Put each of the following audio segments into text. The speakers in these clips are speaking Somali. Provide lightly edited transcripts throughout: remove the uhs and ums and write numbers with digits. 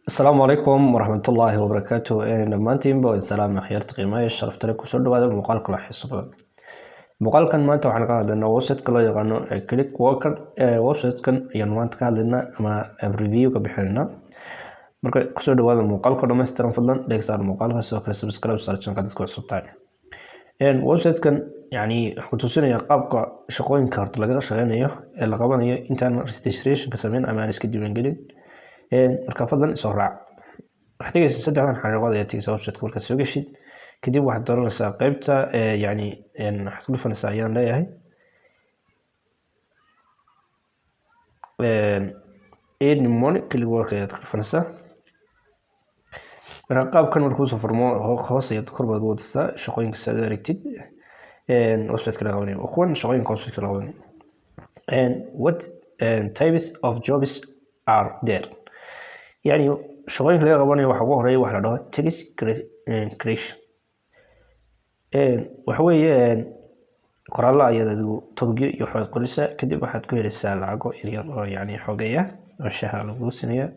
Asalaamu calaykum waraxmatullaahi wabarakaatu. Dhammaantiinba waa salaam, akhyaarta qiimaha iyo sharafta leh. Kusoo dhawaada muuqaalka la xiiso badan. Muuqaalkan maanta waxaan ka hadlaynaa website-ka loo yaqaano Clickworker. Website-kan ayaan maanta ka hadlaynaa ama review ka bixinaynaa. Marka kusoo dhawaada muuqaalka dhammaystiran. Fadlan like saar muuqaalka, sidoo kale subscribe saar channelka dadka cusub tahay. Website-kan yani wuxuu tusinayaa qaabka shaqooyinka horta laga shaqeynayo ee la qabanayo intaan registration ka sameyn ama aan iska diiwaangelin. Marka fadlan isoo raac. Waxaad tegeysaa saddexdan xariiqood ayaad tegeysaa website-ka. Markaad soo geshid kadib, waxaad dooranaysaa qeybta, yani waxaad ku dhufanaysaa ayaan leeyahay earn money Clickwork ayaad ku dhufanaysaa. Marka qaabkan markuu soo furmo, hoos ayaad kor baad wadaysaa shaqooyinka si aad u aragtid website-ka laga qabanayo. Waa kuwan shaqooyinka website-ka laga qabanayo. What types of jobs are there? Yani shaqooyinka laga qabanayo waxa ugu horeeya waxa la dhaho text creation. Waxa weeye qoraallo ayaad adigu topicyo iyo waxbaad qoraysaa, kadib waxaad ku helaysaa lacago yaryar oo yani xogeya oo shaha lagu siinaya.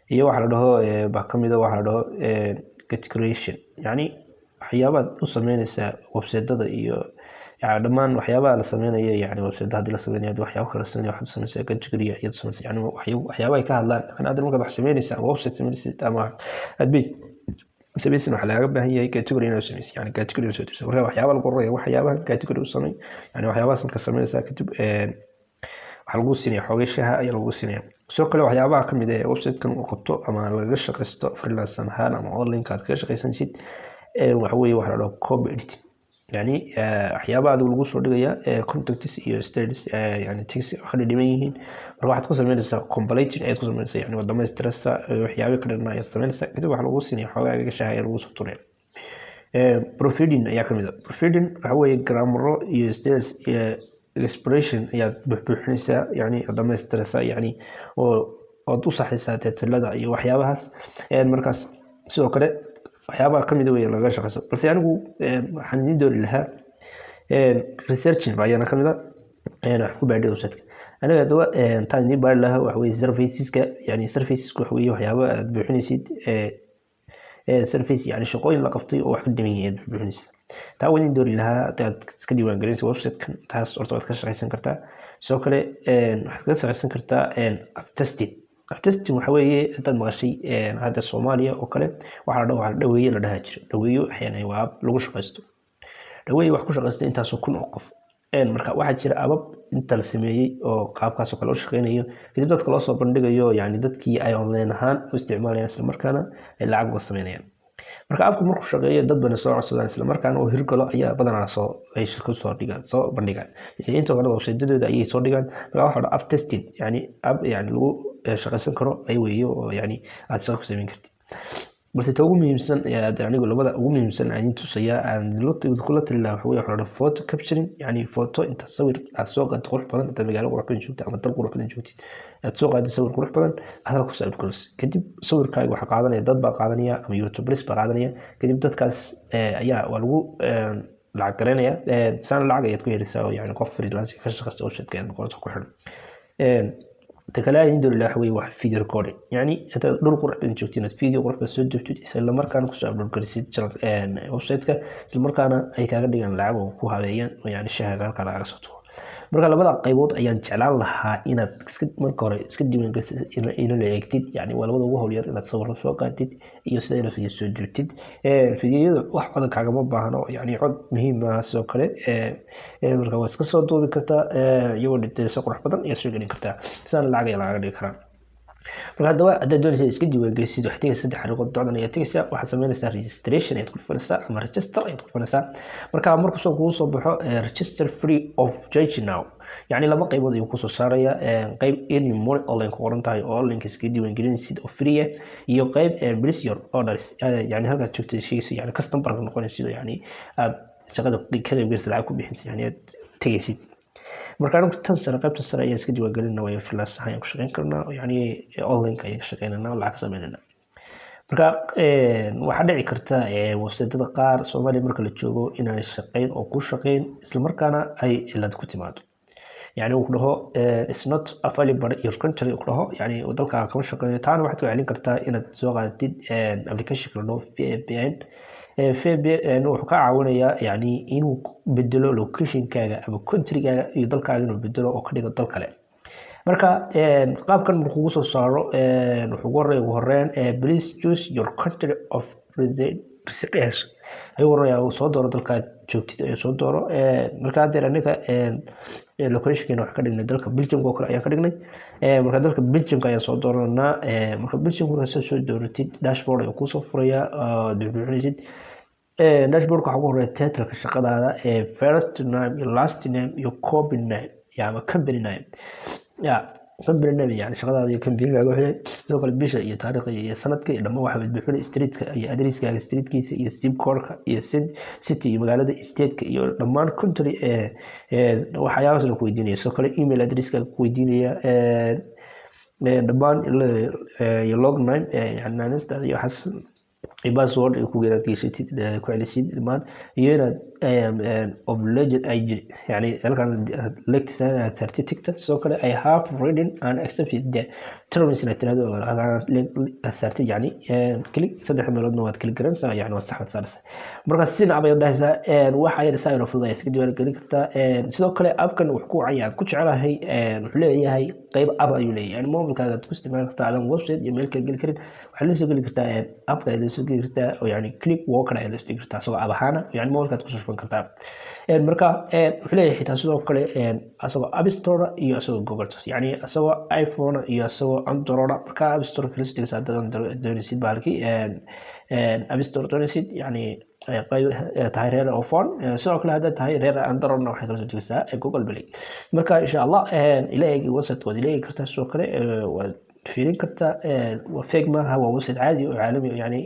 Iyo waxa la dhaho baa kamid a waxa la dhaho get creation, yani waxyaabaad u sameynaysaa website-ada iyo yani dhammaan waxyaabaha la sameynayo, yani website haddii la sameynayo, haddii waxyaabo kale la sameynayo, waxaad u sameynaysaa category ayaad u sameynaysaa, yani waxyaabo ay ka hadlaan. Yani hadda markaad wax sameynaysaa ama website sameynaysid ama aad page samaysid, waxaa lagaaga baahan yahay category inaad u sameysid, yani category inaad soo dirso. Marka waxyaaba lagu qoraya waxyaabahan category u samey, yani waxyaabahaas markaad sameynaysaa kadib, waxaa lagu siinaya xoogay shaha ayaa lagu siinaya. Sidoo kale waxyaabaha kamid ah ee website-kan uu qabto ama lagaga shaqaysto freelance ahaan ama online-ka aad kaga shaqaysanaysid, waxa weeye waxa la dhaho copy editing, yani waxyaabaha adigu lagu soo dhigaya contacts iyo status, yani text wax ka dhidhiman yihiin. Marka waxaad ku sameynaysaa completed ayaad ku sameynaysaa, yani waad dhamaystiraysaa, waxyaabo ka dhidhan ayaad sameynaysaa, kadib waxaa lagu siinaya xoogaaga shaha ayaa lagu soo turaya. Proofreading ayaa kamid ah. Proofreading waxa weeye grammaro iyo styles iyo expression ayaad buuxbuuxinaysaa, yani dhamaystiraysaa, yani oo ood u saxaysaa titlada iyo waxyaabahaas. Markaas sidoo kale waxyaabaha kamid wey laga shaqeyso. Balse anigu waxaan idin doori lahaa researching ba ayaana kamid a waxaad ku baadhay website-ka. Aniga haddaba taan idiin baari lahaa waxa weye surveyska. Yani surveyska waxa weye waxyaaba aad buuxinaysid, surveys, yani shaqooyin la qabtay oo wax ka dhiman yahay aad buuxinaysid. Taa waan idin doori lahaa hadii aad iska diiwaan gelinaysa website-kan. Taas horta waad ka shaqeysan kartaa. Sidoo kale waxaad kaga shaqeysan kartaa app testing. App testing waxa weeye, haddaad maqashay, hadda Soomaaliya oo kale waxaa la dhaho waxa dhaweeye la dhaha jira. Dhaweeyo waxyaana waa app lagu shaqeysto. Dhaweeye wax ku shaqeysta intaasoo kun oo qof. Marka waxaa jira abab inta la sameeyey oo qaabkaas oo kale u shaqeynayo, kadib dadka loo soo bandhigayo, yani dadkii ay online ahaan u isticmaalayaan, isla markaana ay lacag uga sameynayaan. Marka appku markuu shaqeeyo, dad bana soo codsadaan, isla markaana uu hirgalo ayaa badanaa soo ay shirkadu soo dhigaan, soo bandhigaan. Isla intoo kale website-adooda ayay soo dhigaan. Marka waxa la app testing, yani app yani lagu shaqeysan karo ay weeye oo yani aad shaqo ku sameyn kartid. Balse ta ugu muhiimsan ee anigu labada ugu muhiimsan aan idin tusayaa aan kula tali lahaa waxa weye waxa la dhaho photo capturing, yani photo inta sawir aad soo qaadid qurux badan, intaad magaalo qurux badan joogtid ama dal qurux badan joogtid, aad soo qaadid sawir qurux badan, aad halka kusoo upload. Kadib sawirkaaga waxaa qaadanaya dad baa qaadanaya ama youtubers baa qaadanaya. Kadib dadkaas ayaa waa lagu lacag garaynaya, saana lacag ayaad ku helaysaa oo yani qof freelance ka shaqeysta website-ka ayaad noqonaysa ku xiran. Ta kale aan idin doori lahaa waxa weye wax video recording, yani intaad dhul qurux badan joogtid inaad video qurux badan soo duubtid, isla markaana kusoo upload garisid channel website-ka, isla markaana ay kaaga dhigaan lacag oo ku habeeyaan oo yani shahaaga halkaa lagaga soo tuuro. Marka labada qaybood ayaan jeclaan lahaa inaad iska marka hore iska diiwaangelisid, ina la eegtid. Yani waa labada ugu howl yar, inaad sawirro soo qaatid iyo sida inaad video soo duubtid. Videoyada wax coda kaagama baahno, yani cod muhiim maaha. Sidoo kale marka waa iska soo duubi kartaa iyagoo dhintaysa qurux badan ayaad soo gelin kartaa, sidaana lacag ayaa lagaga dhigi karaa. Marka haddaba haddaad doonaysa iska diiwaangelisid, waxaad tegaysaa saddex xariiqood docdan ayaad tegaysaa. Waxaad sameynaysaa registration ayaad ku dhufanaysaa ama register ayaad ku dhufanaysaa. Marka markuu soo kugu soo baxo register free of charge now, yacni laba qaybood ayuu kusoo saaraya: qayb earn money online ku qoran tahay oo online iskaga diiwaangelinaysid oo free ah, iyo qayb place your orders, yani halkaad joogtay sheegaysa, yani customer noqonaysid oo yani aad shaqada ka qaybgalaysid, lacag ku bixinsid, yani aad tegaysid. Marka anigu tan sare, qaybta sare ayaan iska diiwaangelinaa, waayo freelance ahaan ayaan ku shaqeyn karnaa, yani online ayaan ka shaqeynanaa, lacag ka sameynanaa. Marka waxaa dhici karta website-yada qaar Soomaaliya marka la joogo inaan shaqeyn oo ku shaqeyn, isla markaana ay cilad ku timaado. Yani uu ku dhaho "Is not available your country" uu ku dhaho, yani dalkaaga kama shaqeeyo. Taana waxaad ku celin kartaa inaad soo qaadatid application la dhaho VPN. VPN wuxuu ka caawinayaa yani inuu bedelo locationkaaga ama countrygaaga iyo dalkaaga, inuu bedelo oo ka dhigo dal kale. Marka qaabkan markuu kugu soo saaro, wuxuu ugu horeeya, ugu horeyn, "Please choose your country of residence" ayuu oranaya. Uu soo dooro dalkaad joogtid ayuu soo dooro. Marka haddeer aniga locationkeena waxaan ka dhignay dalka Belgiumka oo kale ayaan ka dhignay. Marka dalka Belgiumka ayaan soo dooranaa. Marka Belgiumka markaa soo dooratid, dashboard ayuu kuusoo furayaa aad buuxbuuxinaysid. Dashboardka waxaa ugu horeeya titleka shaqadaada, first name iyo last name iyo company name ya ama company name ya company name, yani shaqadaada iyo companygaaga wixii. Sidoo kale bisha iyo taariikhda iyo sanadka iyo dhammaan waxa buuxinay, streetka iyo addresskaaga streetkiisa iyo zip codeka iyo city iyo magaalada, stateka iyo dhammaan country, waxyaabahaas ku weydiinaya. Sidoo kale email addresskaaga ku weydiinaya, dhammaan iyo log name, yani naanistaada iyo waxaas, iyo password ay ku inaad geshatid, ku celisid dhammaan, iyo inaad of legend ay yani halkan legtisa inaad saartid tickta. Sidoo kale "I have read and accepted the terms" inaad tirahdo, halkan saartid, yani click saddex meeloodna waad click garanaysaa, yani waad sax baad saaraysaa. Marka si nacab ayaad dhahaysaa, waxa yar saa inoo fudud ayaad iska diiwaan gelin kartaa. Sidoo kale appkan wuxuu ku wacaya aan ku jecelahay, wuxuu leeyahay qeyb app ayuu leeyahay, yani mobilkaaga aad ku isticmaali kartaa adan website iyo meel kale geli karin. Waxaad la soo geli kartaa appka ayaad la soo geli kartaa, oo yani click worker ayaad la soo geli kartaa isagoo app ahaana, yani mobilkaad kusoo shuban kartaa. Marka wuxuu leeyahay xitaa sidoo kale asagoo App Store iyo asagoo Google, yani asagoo iPhone iyo asagoo Android. Marka App Store kala soo degaysa haddaad doonaysid bahalkii App Store doonaysid, yani qayb tahay reer iPhone. Sidoo kale haddaad tahay reer Androidna, waxay kala soo degaysaa Google Play. Marka insha Allah ila eegi website, waad ila eegi kartaa, sidoo kale waad fiirin kartaa. Waa fake maaha, waa website caadi oo caalami, yani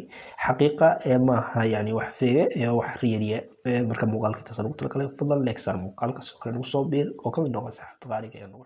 xaqiiqa maaha, yani wax fake wax real. Marka muuqaalka intaas lagu talagalay. Fadlan like saar muuqaalka, sidoo kale nagu soo biir oo kamid noqon saxaabta qaaliga ee nagu.